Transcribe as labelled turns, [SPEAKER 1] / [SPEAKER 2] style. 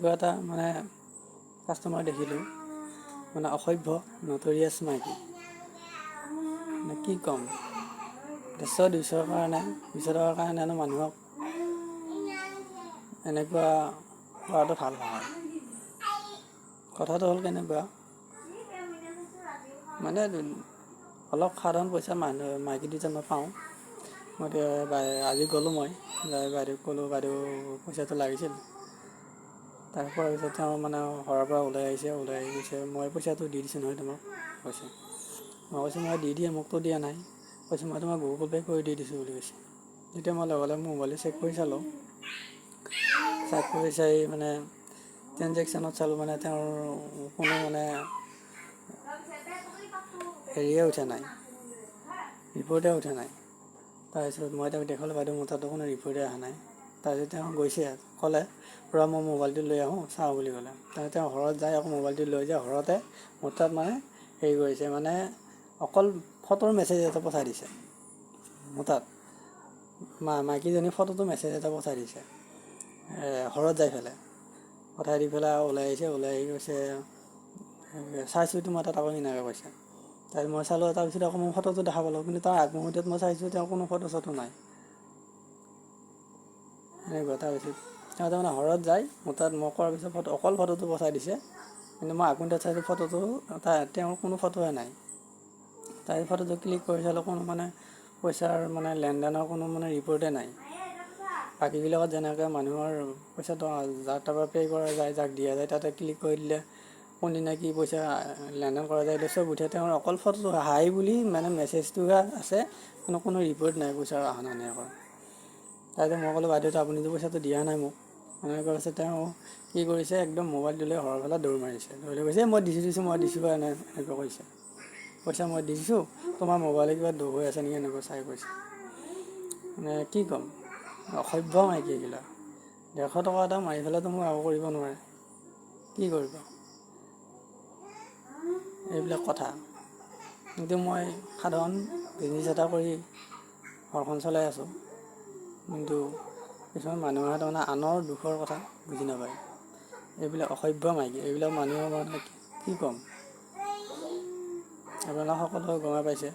[SPEAKER 1] এনেকুৱা এটা মানে কাষ্টমাৰ দেখিলোঁ, মানে অসভ্য, নটৰিয়াছ মাইকী। মানে কি ক'ম, 150 200ৰ কাৰণে, 200 টকাৰ কাৰণেনো মানুহক এনেকুৱা কৰাটো ভাল নহয়। কথাটো হ'ল কেনেকুৱা, মানে অলপ সাধাৰণ পইচা মানুহ মাইকী দুটা মই পাওঁ। মই আজি গ'লোঁ, মই যাই বাইদেউক ক'লোঁ, "বাইদেউ, পইচাটো লাগিছিল।" তাৰ কোৱাৰ পিছত তেওঁ মানে ঘৰৰ পৰা ওলাই আহিছে। ওলাই আহি কৈছে, "মই পইচাটো দি দিছোঁ নহয় তোমাক," কৈছে। মই কৈছোঁ, "মই দি দিয়ে মোকতো দিয়া নাই।" কৈছে, "মই তোমাক গুগল পে' কৰি দি দিছোঁ" বুলি কৈছে। তেতিয়া মই লগে লগে মোবাইলটো চেক কৰি চালোঁ। চেক কৰি চাই মানে ট্ৰেনজেকশ্যনত চালোঁ, মানে তেওঁৰ কোনো মানে হেৰিয়ে উঠা নাই, ৰিপৰ্টে উঠা নাই। তাৰপিছত মই তেওঁক দেখুৱালোঁ, "বাইদেউ, মোৰ তাতো কোনো ৰিপৰ্টে অহা নাই।" তাৰপিছত তেওঁ গৈছে, ক'লে, "ৰ'বা, মই মোবাইলটো লৈ আহোঁ, চাওঁ" বুলি ক'লে। তাৰপিছত তেওঁ ঘৰত যায়, আকৌ মোবাইলটো লৈ যায়, ঘৰতে মোৰ তাত মানে হেৰি কৰিছে, মানে অকল ফটোৰ মেছেজ এটা পঠাই দিছে মোৰ তাত। মাইকীজনী ফটোটো মেছেজ এটা পঠাই দিছে ঘৰত যাই পেলাই। পঠাই দি পেলাই ওলাই আহিছে। ওলাই আহি কৈছে, "চাইছোঁ তোমাৰ তাত," আকৌ এনেকৈ কৈছে। তাৰপিছত মই চালোঁ, তাৰপিছত আকৌ মই ফটোটো দেখা পালোঁ। কিন্তু তাৰ আগমুহূৰ্তত মই চাইছোঁ, তেওঁ কোনো ফটো চটো নাই, এনেকুৱা। তাৰপিছত তেওঁ তাৰমানে ঘৰত যায় মোৰ তাত মই কোৱাৰ পিছত ফটো, অকল ফটোটো পঠাই দিছে। কিন্তু মই আগমুহূৰ্তত চাইছোঁ, ফটোটো তেওঁৰ কোনো ফটোৱে নাই। তাৰ ফটোটো ক্লিক কৰি চালোঁ, কোনো মানে পইচাৰ মানে লেনদেনৰ কোনো মানে ৰিপৰ্টে নাই। বাকীবিলাকত যেনেকৈ মানুহৰ পইচাটো যাৰ তাৰ পৰা পে' কৰা যায়, যাক দিয়া যায়, তাতে ক্লিক কৰি দিলে কোনদিনা কি পইচা লেনদেন কৰা যায়, এইটো চব উঠে। তেওঁৰ অকল ফটোটো হাই বুলি মানে মেছেজটোহে আছে, কিন্তু কোনো ৰিপৰ্ট নাই পইচাৰ অহা নিয়া কৰা। তাৰপিছত মই ক'লোঁ, "বাইদেউ, আপুনিতো পইচাটো দিয়া নাই মোক," এনেকৈ কৈছে। তেওঁ কি কৰিছে, একদম মোবাইলটো লৈ ঘৰৰ ফালে দৌৰ মাৰিছে। দৌৰি কৈছে, "মই দিছোঁ, দিছোঁ, মই দিছোঁ," এনেকৈ কৈছে, "পইচা মই দিছোঁ, তোমাৰ মোবাইলে কিবা দোষ হৈ আছে নেকি," এনেকৈ চাই কৈছে। মানে কি ক'ম, অসভ্য মাইকী এইগিলা। 150 টকা এটা মাৰি পেলাইতো মোক একো কৰিব নোৱাৰে। কি কৰিব এইবিলাক কথা। কিন্তু মই সাধাৰণ বিজনেছ এটা কৰি ঘৰখন চলাই আছোঁ। কিন্তু কিছুমান মানুহে তাৰমানে আনৰ দুখৰ কথা বুজি নাপায়। এইবিলাক অসভ্য মাইকী, এইবিলাক মানুহৰ মানে কি ক'ম, আপোনালোক সকলোৱে গমেই পাইছে।